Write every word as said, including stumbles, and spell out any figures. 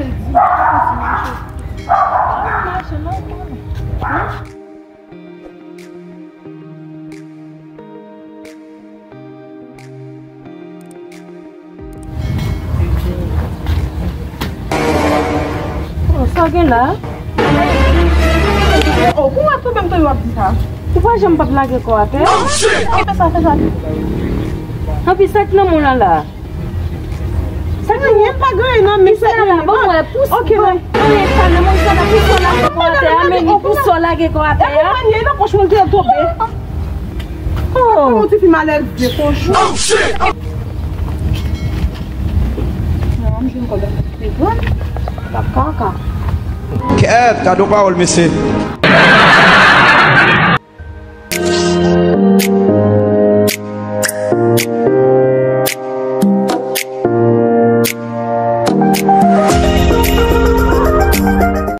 Di, pa kontinye mache. Mache nòmal. Oh, sa gen la? Oh, pou mwen tou menm tou w ap di sa. Ou pa janm p ap lage kò atè. Fè sa, fè sa. Anpi sa k nan men w lan la? Sa k nan men w? Anyen pa gen nan men sa. Sa la, bon, mwen, pousse, ok, bon, anyen sa nan men w, sa la, pousse w lage kò atè a, men li pousse w lage kò atè a. Anyen nan pòch mwen te tonbe. Oh. Yon ti fi malelve, kochon. Oh, shit! Non, m jwenn kòb la. Kaka. Kèt, gade yon pawòl, mesye.